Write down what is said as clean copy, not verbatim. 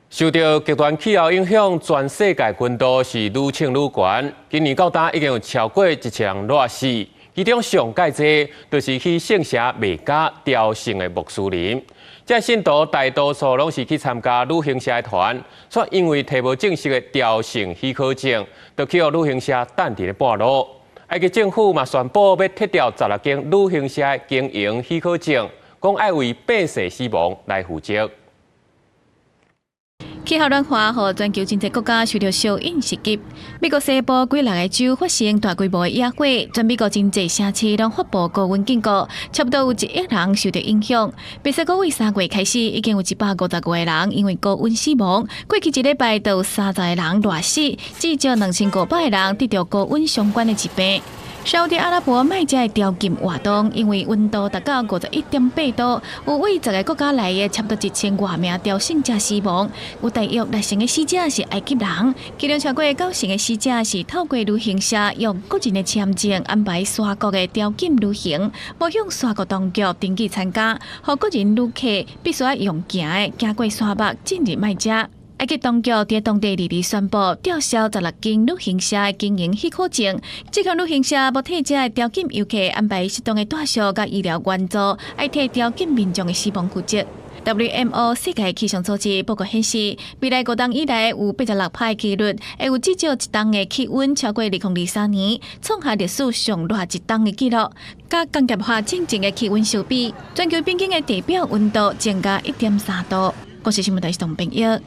受著極端氣候影響，全世界溫度是愈衝愈懸。今年到今已經有超過1000人熱死，其中上蓋濟就是去聖城麥加朝聖的穆斯林。這信徒大多數攏是去參加旅行社的團，卻因為提無正式的朝聖許可證，就去予旅行社擋佇咧半路。埃及政府嘛宣布欲撤掉16間旅行社的經營許可證，講愛為百姓死亡來負責。氣候暖化，予全球真濟國家受著相應襲擊。美國西部幾六个州發生大規模的野火，全美國真濟城市攏發布高溫警告，差不多有1億人受著影響。別說講，對3月開始，已經有155個人因為高溫死亡。過去一禮拜就有30個人熱死，至少2500個人得著高溫相關的疾病。沙烏地阿拉伯麥加的朝覲活動，因為溫度達到51.8度，有對十個國家來的差不多1000外名朝聖者死亡，有大約六成的死者是埃及人，其中超過九成的死者是透過旅行社用個人的簽證安排沙國的朝覲旅行，無向沙國當局登記參加，予個人旅客必須愛用行的行過沙漠進入麥加。埃及當局佇當地二二宣布吊銷16間旅行社的經營許可證，這間旅行社無替這个朝覲遊客安排適當的住宿佮醫療援助，愛替朝覲民眾的死亡負責。WMO 世界氣象組織報告顯示，未來5冬以來有86趴的幾率會有至少一冬的氣溫超過2023年創下歷史上熱一冬的紀錄。佮工業化進前的氣溫相比，全球平均的地表溫度增加1.3度。國視新聞台是董編譯。